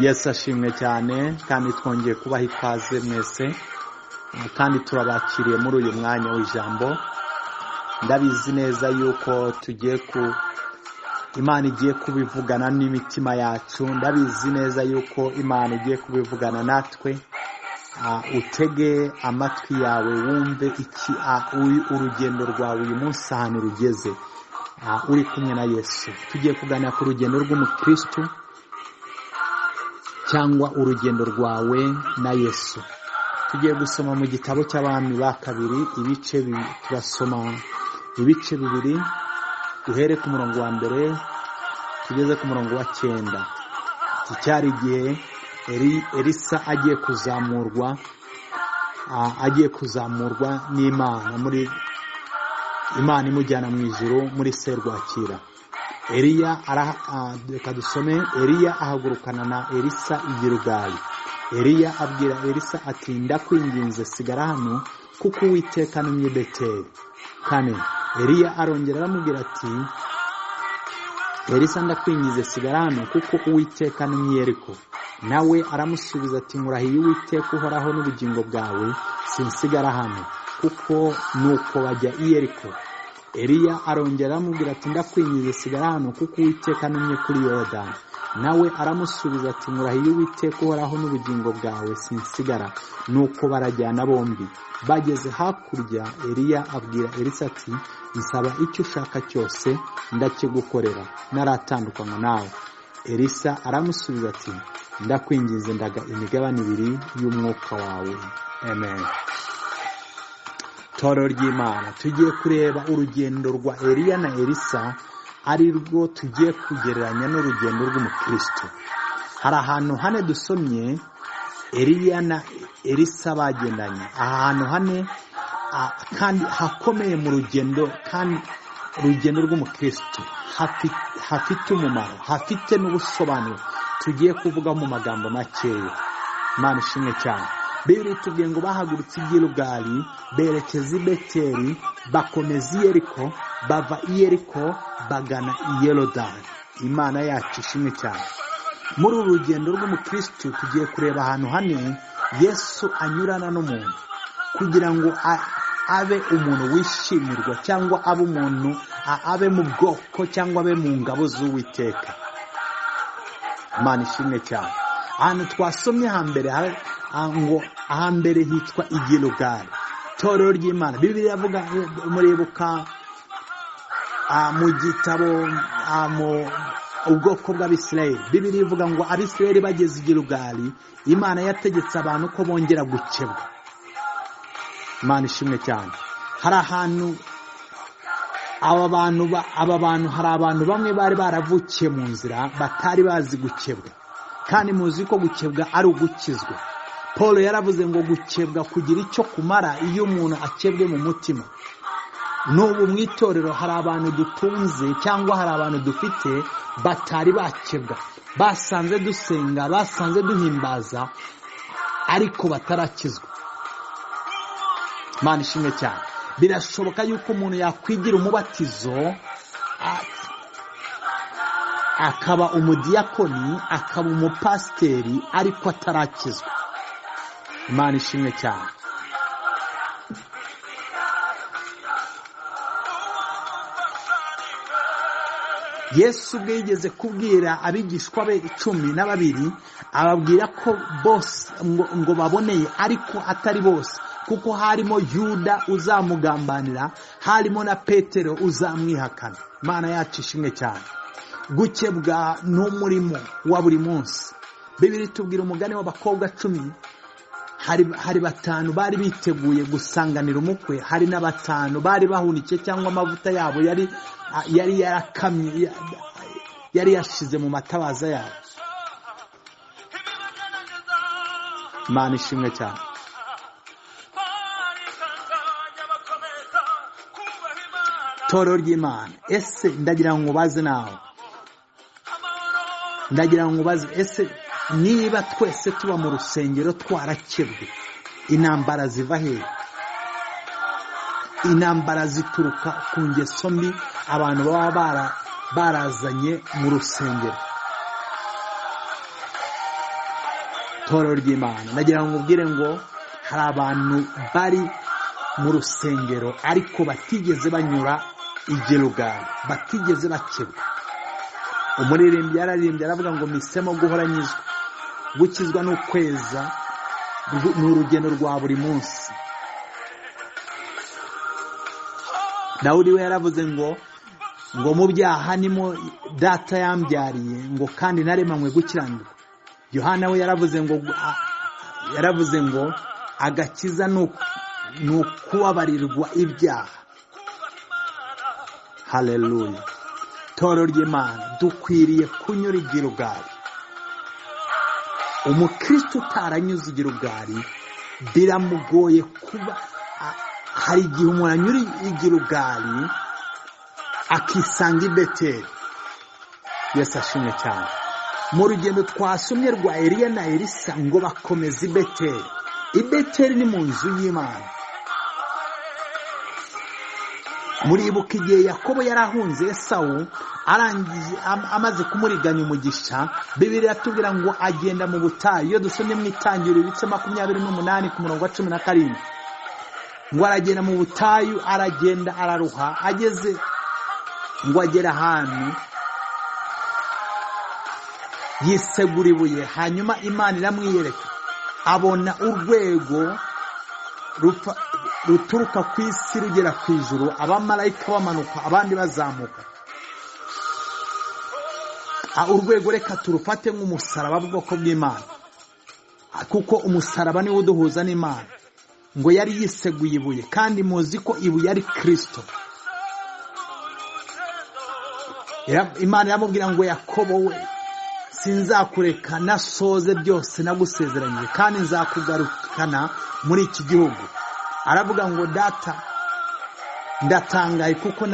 Yesu ashimwe cyane, kandi twongeye kubaha ikaze mwese, kandi turabakiriye muri uyu mwanya w'ijambo. Ndabizi neza yuko tugiye ku Imana igiye kubivugana n'imitima yacu, ndabizi neza yuko Imana igiye kubivugana natwe. Utege amatwi yawe wumve iki urugendo rwawe uyu munsi ahantu rugeze, uri kumwe na Yesu. Tugiye kuganira ku rugendo rw'umukristo cyangwa urugendo rwawe na Yesu. Tugiye gusoma mu gitabo cy'Abami ba kabiri ibice bibiri, turasoma ibice bibiri duhere ku murongo wa mbere tugeze ku murongo wa 9. Iki cyari igihe Elisa agiye kuzamurwa n'Imana, muri Imana imujyana mu ijuru muri serwakira. Eliya reka dusome. Eliya ahagurukana na Elisa i Gilugali. Eliya abwira Elisa ati ndakwinginze sigara hano kuko Uwiteka antumye i Beteli. 4. Eliya arongera aramubwira ati Elisa ndakwinginze sigara hano kuko Uwiteka antumye i Yeriko. Nawe aramusubiza ati nkurahiye Uwiteka uhoraho n'ubugingo bwawe, sinsigara hano, kuko nuko bajya i Yeriko. Eliya arongera aramubwira ati ndakwinginze sigara hano kuko Uwiteka antumye kuri Yorodani. Nawe aramusubiza ati nkurahiye Uwiteka uhoraho n'ubugingo bwawe, sinsigara. Nuko barajyana bombi. Bageze hakurya, Eliya abwira Elisa ati nsaba icyo ushaka cyose ndakigukorera, naratandukanywa nawe. Elisa aramusubiza ati ndakwinginze ndaga imigabane ibiri y'umwuka wawe. Amen. Torero ry'Imana, tugiye kureba urugendo rwa Eliya na Elisa, ari rwo tugiye kugereranya n'urugendo rw'umukristo. Hari ahantu hane dusomye Eliya na Elisa bagendanye, ahantu hane kandi hakomeye mu rugendo, kandi urugendo rw'umukristo hafite umumaro, hafite n'ubusobanuro tugiye kuvuga mu magambo makeya. Imana ishimwe cyane. Bibiri tubwiye ngo bahagurutse i Gilugali berekeza i Beteli, bakomeza i Yeriko, bava i Yeriko bagana i Yorodani. Imana yacu ishimwe cyane. Muri uru rugendo rw'umukristo tugiye kureba ahantu hane Yesu anyurana n'umuntu kugira ngo abe umuntu wishimirwa, cyangwa abe umuntu abe mu bwoko, cyangwa abe mu ngabo z'Uwiteka. Imana ishimwe cyane. Ahantu twasomye hambere ngo ahambere hitwa i Gilugali. Torero ry'Imana, Bibiliya iravuga, muribuka mu gitabo mu ubwoko bw'Abisirayeli, Bibiliya ivuga ngo Abisirayeli bageze i Gilugali, Imana yategetse abantu ko bongera gukebwa. Imana ishimwe cyane. Hari ahantu aba bantu hari abantu bamwe bari baravukiye mu nzira batari bazi gukebwa, kandi muzi ko gukebwa ari ugukizwa. Paul yaravuze ngo gukebwa kugira icyo kumara iyo umuntu akebwe mu mutima. N'ubu mu itorero hari abantu dutunze cyangwa hari abantu dufite batari bakebwa, basanze dusenga, basanze duhimbaza, ariko batarakizwa. Imana ishimwe cyane. Birashoboka yuko umuntu yakwigira umubatizo, akaba umudiyakoni, akaba umupasiteri, ariko atarakizwa. Imana ishimwe cyane. Yesu ubwe yigeze kubwira abigishwa be 12, ababwira ko bose ngo baboneye, ariko atari bose, kuko harimo Yuda uzamugambanira, harimo na Petero uzamwihakana. Imana yacu ishimwe cyane. Gukebwa n'umurimo wa buri munsi. Bibiliya itubwira umugani w'abakobwa 10, hari 5 bari biteguye gusanganira umukwe, hari na 5 bari bahunikiye cyangwa amavuta yabo yari yarakamye, yari yashize mu matabaza yabo. Imana ishimwe cyane. Torero ry'Imana, ese ndagira ngo ubaze nawe, ndagira ngo ubaze, ese niba twese tuba mu rusengero twarakebwe, intambara ziva hehe? Intambara zituruka ku ngeso mbi abantu baba barazanye mu rusengero. Torero ry'Imana, nagira ngo ubwire ngo hari abantu bari mu rusengero ariko batigeze banyura i Gilugali, batigeze bakebwa. Umuririmbyi yararirimbye aravuga ngo misemo guhora nyizwa. Gukizwa n'ukweza ni urugendo rwa buri munsi. Dawudi we yaravuze ngo mu byaha nimo data yambyariye, ngo kandi naremanywe gukiranirwa. Yohana we yaravuze ngo agakiza ni ukubabarirwa ibyaha. Haleluya. Torero ry'Imana, dukwiriye kunyura i Gilugali. Umukristo utaranyuze i Gilugali biramugoye kuba. Hari igihe umuntu anyura i Gilugali akisanga i Beteli. Yesu ashimwe cyane. Mu rugendo twasomye rwa Eliya na Elisa ngo bakomeza i Beteli. I Beteli ni mu nzu y'Imana. Muribuka igihe Yakobo yarahunze Esawu, arangije amaze kumuriganya umugisha, Bibiliya iratubwira ngo agenda mu butayu. Iyo dusomye mu Itangiriro ibice 28 ku murongo wa 17, ngo aragenda mu butayu, aragenda araruha, ageze ngo agera ahantu yisegura ibuye, hanyuma Imana iramwiyereka, abona urwego ruturuka ku isi rugera ku ijuru, abamarayika bamanuka abandi bazamuka. Urwego reka turufate nk'umusaraba bwoko bw'Imana, kuko umusaraba niwo uduhuza n'Imana. Ngo yari yiseguye ibuye, kandi muzi ko ibuye ari Kristo. Imana iramubwira ngo Yakobo we, sinzakureka nasoze byose nagusezeranyije, kandi nzakugarukana muri iki gihugu. Aravuga ngo data, ndatangaye kuko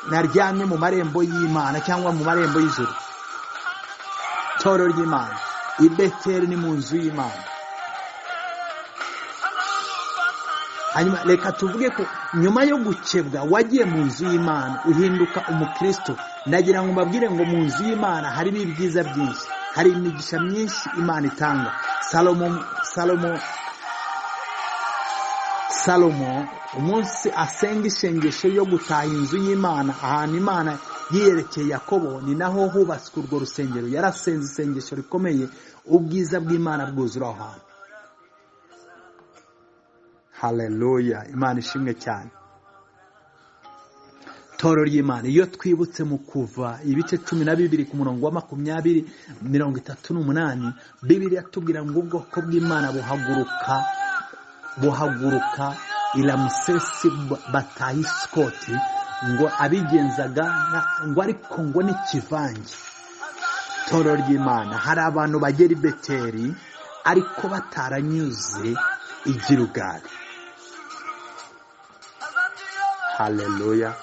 naryamye mu marembo y'Imana cyangwa mu marembo y'ijuru. Torero ry'Imana, i Beteli ni mu nzu y'Imana. Hanyuma reka tuvuge ko nyuma yo gukebwa wagiye mu nzu y'Imana uhinduka umukristo. Ndagira ngo mbabwire ngo mu nzu y'Imana harimo ibyiza byinshi, hari imigisha myinshi Imana itanga. Salomo umunsi asenga ishengesho yo gutaha inzu y'Imana, ahantu Imana yiyerekeye Yakobo, ni naho hubatswe urwo rusengero. Yarasenze isengesho rikomeye, ubwiza bw'Imana bwuzura aho hantu. Haleluya, Imana ishimwe cyane. Torero ry'Imana, iyo twibutse mu Kuva ibice 12 ku murongo wa 20 38, Bibiliya itubwira ngo ubwoko bw'Imana buhaguruka i Ramusesi bataha i Sukoti, ngo abigenzaga ngo ariko ngo n'ikivange. Torero ry'Imana, hari abantu bagera i Beteli ariko bataranyuze i Gilugali. Haleluya.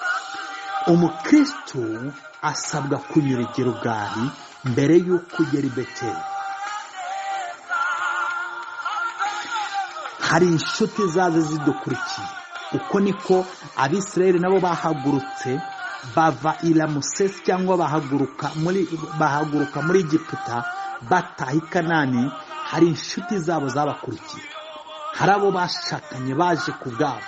Umukristo asabwa kunyura i Gilugali mbere y'uko ugera i Beteli. Hari inshuti zaze zidukurikiye. Uko niko Abisirayeli nabo bahagurutse bava i Ramusesi cyangwa bahaguruka muri Egiputa bataha i Kanani. Hari inshuti zabo zabakurikiye, hari abo bashakanye baje ku bwabo.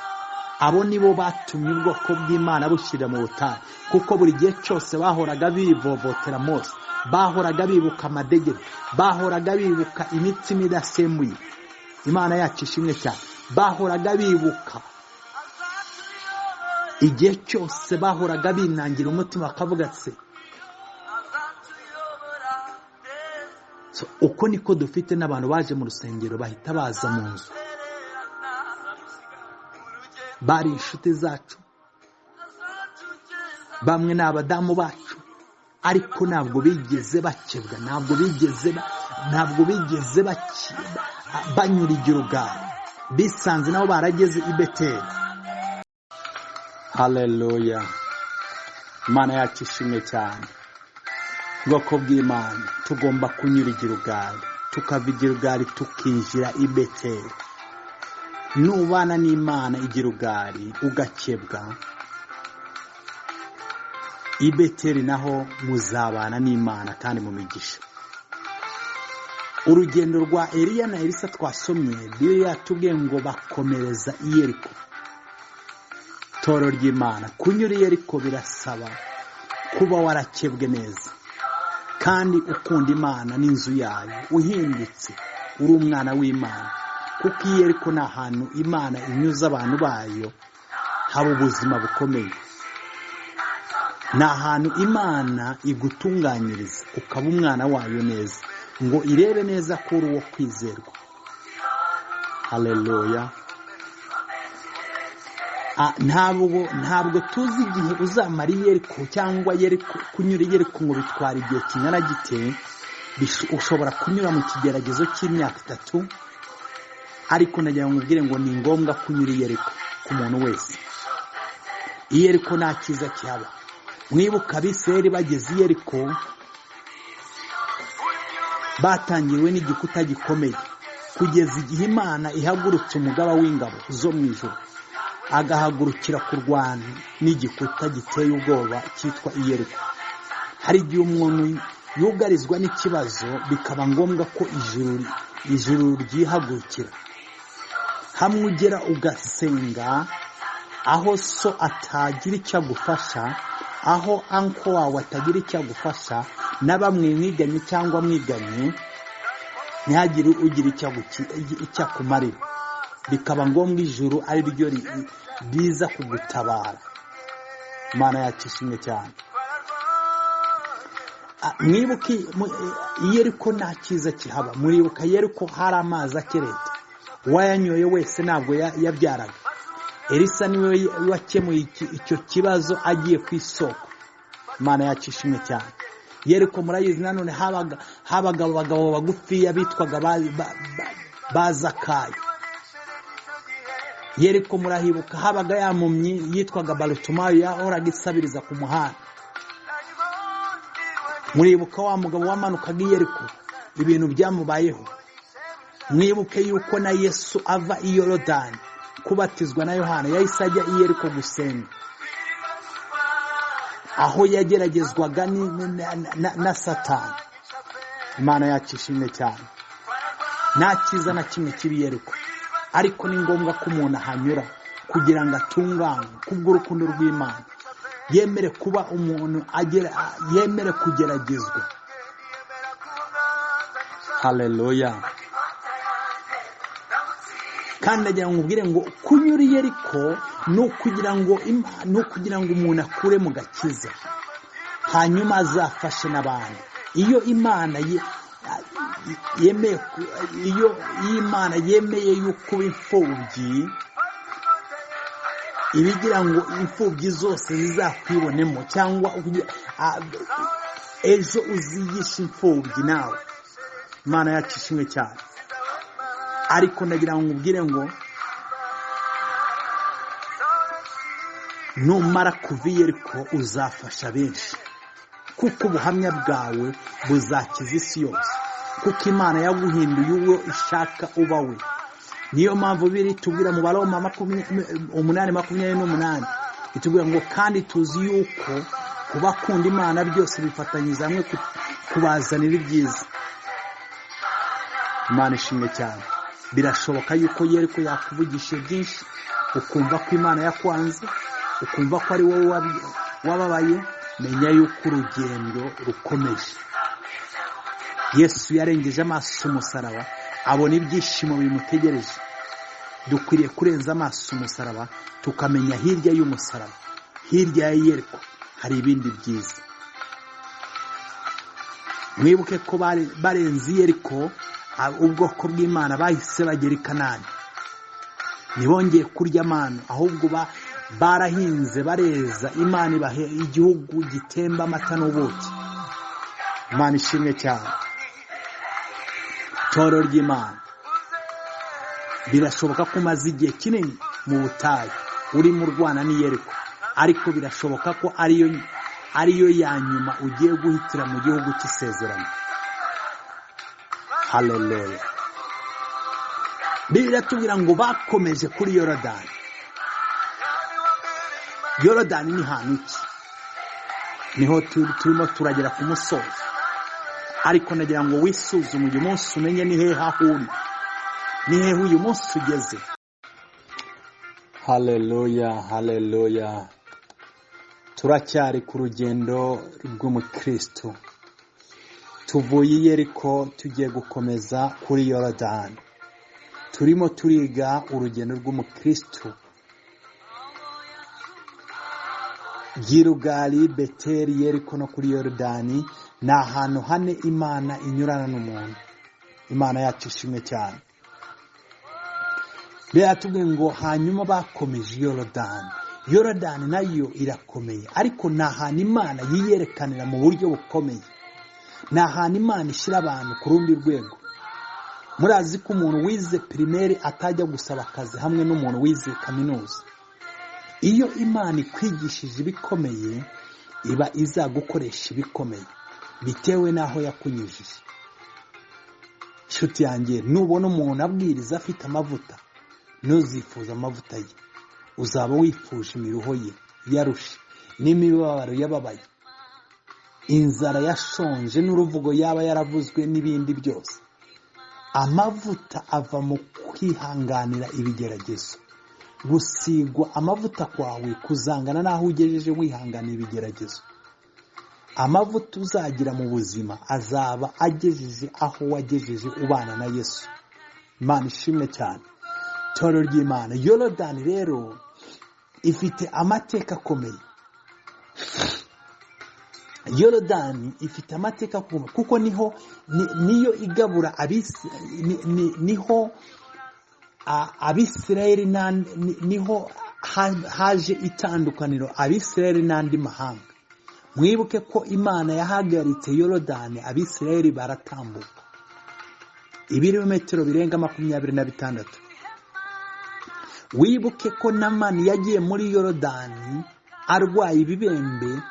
Abo nibo batumye ubwoko bw'Imana bushyira mu butayu, kuko buri gihe cyose bahoraga bivovotera Mose, bahoraga bibuka amadegede, bahoraga bibuka imitsima idasembuye. Imana yacu ishimwe cyane. Bahoraga bibuka igihe cyose, bahoraga binangira umutima bakavuga se. So, uko niko dufite n'abantu baje mu rusengero bahita baza mu nzu, bari inshuti zacu, bamwe ni abadamu bacu, ariko ntabwo bigeze bakebwa, ntabwo bigeze banyura i Gilugali, bisanze nabo barageze i Beteli. Haleluya, Imana yacu ishimwe cyane. Ubwoko bw'Imana tugomba kunyura i Gilugali, tukava i Gilugali tukinjira i Beteli. Nubana n'Imana i Gilugali ugakebwa, i Beteli naho muzabana n'Imana kandi mu migisha. Urugendo rwa Eliya na Elisa twasomye, Bibiliya yatubwiye ngo bakomereza i Yeriko. Toro ry'Imana, kunyura i Yeriko birasaba kuba warakebwe neza kandi ukunda Imana n'inzu yayo, uhindutse uri umwana w'Imana, kuko i Yeriko ni ahantu Imana inyuza abantu bayo haba ubuzima bukomeye. Ni ahantu Imana igutunganyiriza ukaba umwana wayo neza, ngo irebe neza ko uri uwo kwizerwa. Haleluya. Ntabwo tuzi igihe uzamara i Yeriko cyangwa kunyura i Yeriko ngo bitwara igihe kingana gite. Ushobora kunyura mu kigeragezo cy'imyaka 3, ariko nagira ngo nkubwire ngo ni ngombwa kunyura i Yeriko ku muntu wese. I Yeriko nta cyiza cyaba. Mwibuka Abisirayeli bageze i Yeriko batangiriwe n'igikuta gikomeye, kugeza igihe Imana ihagurutse umugaba w'ingabo zo mu ijuru agahagurukira kurwana n'igikuta giteye ubwoba cyitwa i Yeriko. Hari igihe umuntu yugarizwa n'ikibazo bikaba ngombwa ko ijuru ryihagurukira. Hamwe ugera ugasenga, aho so atagira icyo agufasha, aho anko wawe atagira icyo agufasha, na bamwe mwiganye cyangwa mwiganye, ntihagire ugira icyo akumarira, bikaba ngombwa ijuru ari ryo riza kugutabara. Imana yacu ishimwe cyane. Mwibuke i Yeriko nta cyiza kihaba. Muribuka Yeriko hari amazi akereta, uwayanyoye wese ntabwo yabyaraga. Elisa niwe wakemuye icyo kibazo agiye ku isoko. Imana yacu ishimwe cyane. Yeriko murayizi nanone habaga abagabo bagufiya bitwaga ba Zakayo. Yeriko murahibuka habaga ya mumyi yitwaga Barutimayo yahoraga isabiriza ku muhanda. Muribuka wa mugabo wamanukaga i Yeriko, ibintu byamubayeho. Mwibuke yuko na Yesu ava i Yorodani kubatizwa na Yohana yahise ajya i Yeriko gusenga, aho yageragezwaga na Satani. Imana yacu ishimwe cyane. Nta cyiza na kimwe kibi Yeriko, ariko ni ngombwa ko umuntu ahanyura kugira ngo atunganywe kubw'urukundo rw'Imana, yemere kuba umuntu yemere kugeragezwa. Haleluya. Kandi nagira ngo nkubwire ngo kunyura i Yeriko ni ukugira ngo umuntu akure mu gakiza, hanyuma azafashe n'abandi. Iyo Imana yemeye, iyo Imana yemeye yuko imfubyi ibigira ngo imfubyi zose zizakwibonemo, cyangwa ejo uzigisha imfubyi nawe. Imana yacu ishimwe cyane. Ariko ndagira ngo nkubwire ngo numara kuva i Yeriko uzafasha benshi, kuko ubuhamya bwawe buzakiza isi yose, kuko Imana yaguhinduye uwo ishaka uba we. Niyo mpamvu biri tubwira mu Baroma 8:28 itubwira ngo kandi tuzi yuko kubakunda Imana byose bifatanyiriza hamwe kubazanira ibyiza. Imana ishimwe cyane. Birashoboka yuko Yeriko yakuvugishije byinshi, ukumva ko Imana yakwanze, ukumva ko ari wowe wababaye. Menya yuko urugendo rukomeje. Yesu yarengeje amaso umusaraba, abona ibyishimo bimutegereje. Dukwiriye kurenza amaso umusaraba, tukamenya hirya y'umusaraba, hirya ya Yeriko hari ibindi byiza. Mwibuke ko barenze Yeriko, ubwoko bw'Imana bahise bagera i Kanani. Ntibongeye kurya amano, ahubwo barahinze bareza, Imana ibahe igihugu gitemba amata n'ubuki. Imana ishimwe cyane. Toro ry'Imana, birashoboka ko umaze igihe kinini mu butayu urimo urwana n'i Yeriko, ariko birashoboka ko ariyo ya nyuma ugiye guhitira mu gihugu cy'isezerano. Haleluya. Bibiliya iratubwira ngo bakomeje kuri Yorodani. Yorodani ni hantu ki? Niho turimo turagera ku musozo. Ariko nagira ngo wisuzume uyu munsi, umenye ni hehe aho uri, ni hehe uyu munsi ugeze. Haleluya, haleluya. Turacyari ku rugendo rw'umukristo. Tuvuye i Yeriko tugiye gukomeza kuri Yorodani. Turimo turiga urugendo rw'umukristo. Gilugali, Beteli, Yeriko no kuri Yorodani ni ahantu hane Imana inyurana n'umuntu. Imana yacu ishimwe cyane. Biratubwiye ngo hanyuma bakomeje Yorodani. Yorodani nayo irakomeye, ariko ni ahantu Imana yiyerekanira mu buryo bukomeye. Ni ahantu Imana ishyira abantu ku rundi rwego. Murazi ko umuntu wize primaire atajya gusaba akazi hamwe n'umuntu wize kaminuza. Iyo Imana ikwigishije ibikomeye, iba izagukoresha ibikomeye bitewe n'aho yakunyujije. Inshuti yanjye, nubona umuntu abwiriza afite amavuta, ntuzifuze amavuta ye, uzaba wifuje imiruho ye yarushe n'imibabaro yababaye, inzara yashonje n'uruvugo yaba yaravuzwe n'ibindi byose. Amavuta ava mu kwihanganira ibigeragezo. Gusigwa amavuta kwawe kuzangana n'aho ugejeje wihanganira ibigeragezo. Amavuta uzagira mu buzima azaba agejeje aho wagejeje ubana na Yesu. Imana ishimwe cyane. Itorero ry'Imana. Yorodani rero ifite amateka akomeye. Yorodani ifite amateka akomeye kuko niho niyo igabura niho Abisirayeli niho haje itandukaniro Abisirayeli n'andi mahanga. Mwibuke ko Imana yahagaritse Yorodani, Abisirayeli baratambuka ibirometero birenga 26. Wibuke ko Namani yagiye muri Yorodani arwaye ibibembe,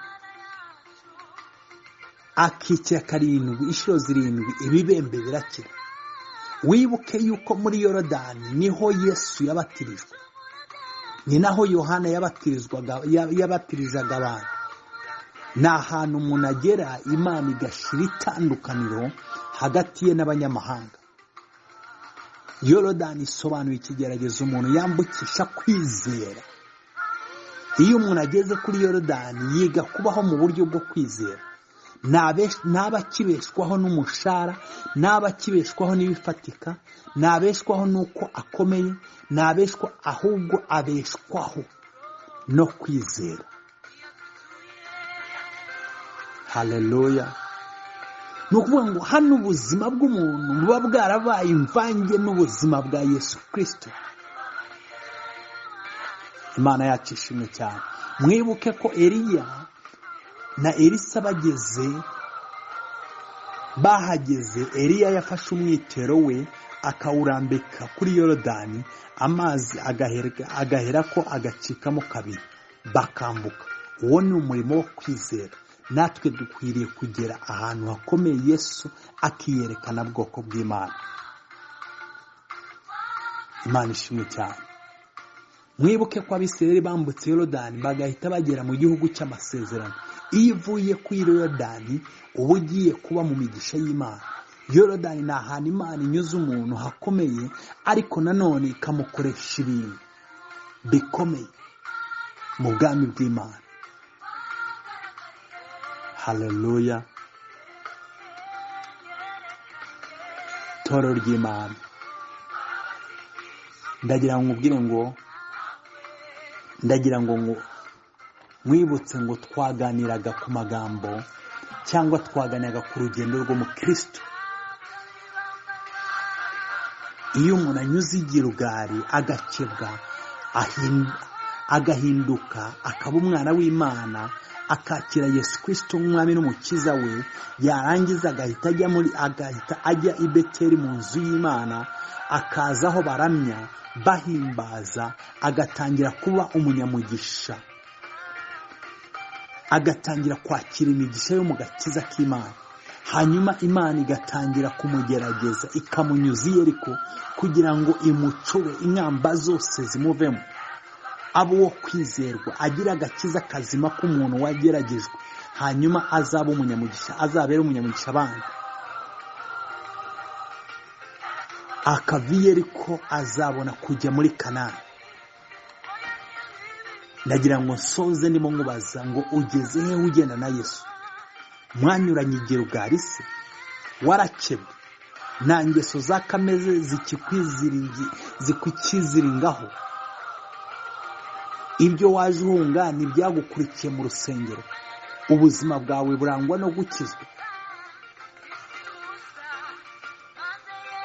akikira 7 inshuro 7, ibibembe birakira. Wibuke yuko muri Yorodani niho Yesu yabatirijwe, ni naho Yohana yabatirizaga abantu. Ni ahantu umuntu agera Imana igashyira itandukaniro hagati ye n'abanyamahanga. Yorodani isobanuye ikigeragezo umuntu yambukisha kwizera. Iyo umuntu ageze kuri Yorodani yiga kubaho mu buryo bwo kwizera. Ntabakibeshwaho n'umushahara, ntabakibeshwaho n'ibifatika, ntabeshwaho n'uko akomeye, ntabeshwa, ahubwo abeshwaho no kwizera. Haleluya. Ni ukuvuga ngo hano ubuzima bw'umuntu buba bwarabaye imvange n'ubuzima bwa Yesu Kristo. Imana yacu ishimwe cyane. Mwibuke ko Eliya na Elisa bahageze, Eliya yafashe umwitero we akawurambika kuri Yorodani, amazi agaherako agacikamo kabiri, bakambuka. Uwo ni umurimo wo kwizera. Natwe dukwiriye kugera ahantu hakomeye Yesu akiyerekana bwoko bw'Imana. Imana ishimwe cyane. Mwibuke ko Abisirayeli bambutse Yorodani bagahita bagera mu gihugu cy'amasezerano. Iyo uvuye kuri Yorodani uba ugiye kuba mu migisha y'Imana. Yorodani ni ahantu Imana inyuze umuntu hakomeye, ariko nanone ikamukoresha ibintu bikomeye mu bwami bw'Imana. Haleluya. Itorero ry'Imana, ndagira ngo nkubwire ngo, ndagira ngo mwibutse ngo twaganiraga ku magambo cyangwa twaganiraga ku rugendo rw'umukristo. Iyo umuntu anyuze i Gilugali agakebwa, agahinduka akaba umwana w'Imana, akakira Yesu Kristo nk'umwami n'umukiza we, yarangiza agahita ajya i Beteli mu nzu y'Imana, akaza aho baramya bahimbaza, agatangira kuba umunyamugisha, agatangira kwakira imigisha yo mu gakiza k'Imana. Hanyuma Imana igatangira kumugerageza, ikamunyuza i Yeriko kugira ngo imucure inkamba zose zimuvemo, abo wo kwizerwa, agira agakiza kazima k'umuntu wageragejwe, hanyuma azaba umunyamugisha, azabera umunyamugisha abandi. Akava i Yeriko azabona kujya muri Kanani. Ndagira ngo nsoze ndimo nkubaza ngo ugeze he ugenda na Yesu? Mwanyuranye i Gilugali se? Warakebwe? Nta ngeso za kameze zikukiziringaho? Ibyo waje uhunga ntibyagukurikiye mu rusengero? Ubuzima bwawe burangwa no gukizwa?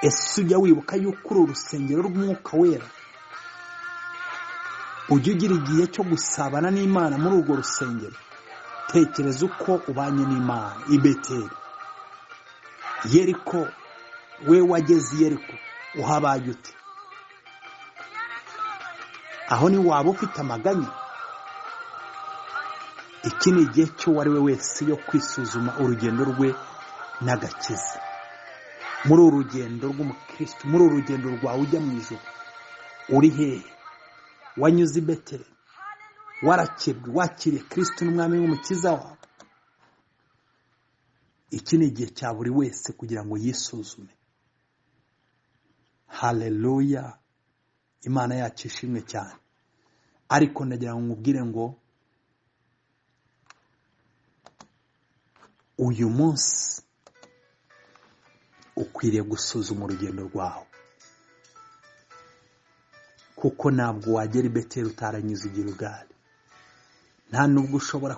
Ese ujya wibuka yuko uru rusengero rw'Umwuka Wera? Ujya ugira igihe cyo gusabana n'Imana muri urwo rusengero? Tekereza uko ubanye n'Imana i Beteli. Yeriko, we wageze i Yeriko uhabaye ute? Aho ni waba ufite amaganya? Iki ni igihe cy'uwo ari we wese yo kwisuzuma urugendo rwe n'agakiza. Muri uru rugendo rw'umukristo, muri uru rugendo rwawe ujya mu ijuru, uri hehe? Wanyuze i Beteli, warakebwe, wakiriye Kristo n'Umwami w'Umukiza wawe? Iki ni igihe cya buri wese kugira ngo yisuzume. Haleluya, Imana yacu ishimwe cyane. Ariko ndagira ngo nkubwire ngo uyu munsi ukwiriye gusuzuma urugendo rwawe, kuko ntabwo wagera i Beteli utaranyuze i Gilugali. Nta nubwo ushobora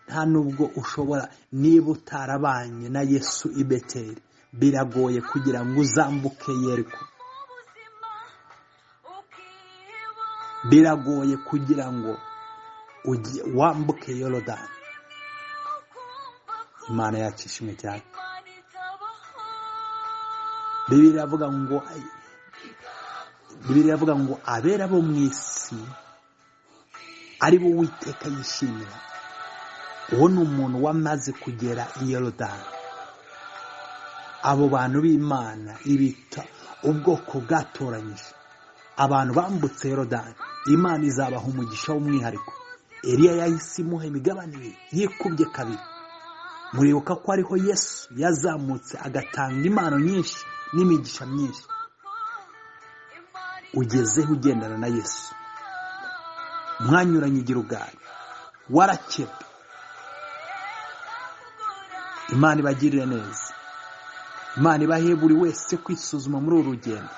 nta nubwo ushobora, niba utarabanye na Yesu i Beteli, biragoye kugira ngo uzambuke Yeriko. Biragoye kugira ngo wambuke Yorodani. Imana yacu ishimwe cyane. Bibiliya iravuga ngo abera bo mu isi ari bo Uwiteka yishimira. Uwo ni umuntu wamaze kugera i Yorodani. Abo bantu b'Imana ibita ubwoko bwatoranyije, abantu bambutse Yorodani, Imana izabaha umugisha w'umwihariko. Eliya yahise imuha imigabane yikubye kabiri. Muribuka ko ariho Yesu yazamutse agatanga impano nyinshi n'imigisha myinshi. Ugezeho ugendana na Yesu, mwanyuranye i Gilugali, warakebwe. Imana ibagirire neza. Imana ibahe buri wese kwisuzuma muri uru rugendo.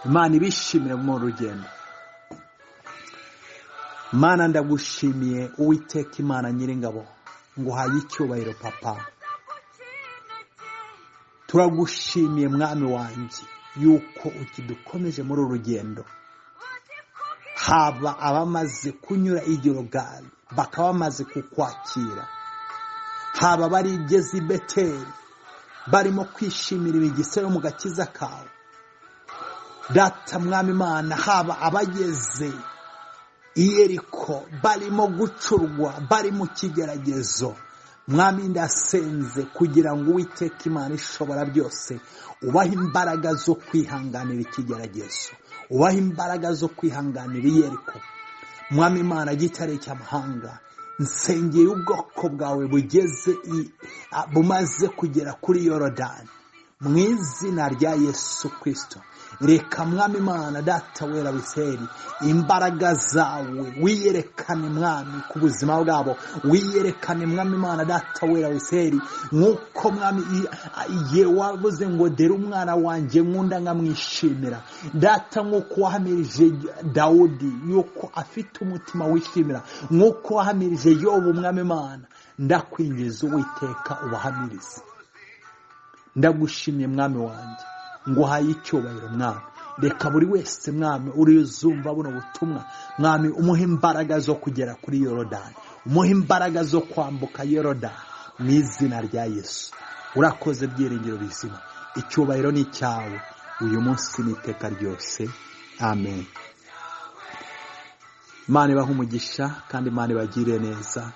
Imana ibishimire muri uru rugendo. Mana, ndagushimiye Uwiteka Imana Nyiringabo, nguhaye icyubahiro Papa. Turagushimiye Mwami wanjye yuko ukidukomeje muri uru rugendo. Haba abamaze kunyura i Gilugali bakaba bamaze kukwakira, haba barigeze i Beteli barimo kwishimira imigisha yo mu gakiza kawe Data Mwami Imana, haba abageze i Yeriko barimo gucurwa, bari mu kigeragezo. Mwami, ndasenze kugira ngo Uwiteka Imana ishobora byose ubahe imbaraga zo kwihanganira ikigeragezo, ubahe imbaraga zo kwihanganira Yeriko. Mwami Imana gitare cy'amahanga, nsengeye ubwoko bwawe bugeze bumaze kugera kuri Yorodani mu izina rya Yesu Kristo. Reka Mwami Imana Data wera w'Isirayeli, imbaraga zawe wiyerekane Mwami ku buzima bwabo, wiyerekane Mwami Imana Data wera w'Isirayeli, nk'uko Mwami ye wavuze ngo dore umwana wanjye nkunda nkamwishimira. Data, nk'uko wahamirije Dawudi yuko afite umutima wishimira, nk'uko wahamirije Yobu, Mwami Imana, ndakwinjiza Uwiteka ubahamirize. Ndagushimiye Mwami wanjye, nguhaye icyubahiro Mwami. Reka buri wese Mwami urizumva buno butumwa, Mwami umuhe imbaraga zo kugera kuri Yorodani, umuhe imbaraga zo kwambuka Yorodani mu izina rya Yesu. Urakoze byiringiro bizima, icyubahiro ni cyawe uyu munsi n'iteka ryose. Amen. Imana ibahe umugisha kandi Imana ibagirire neza.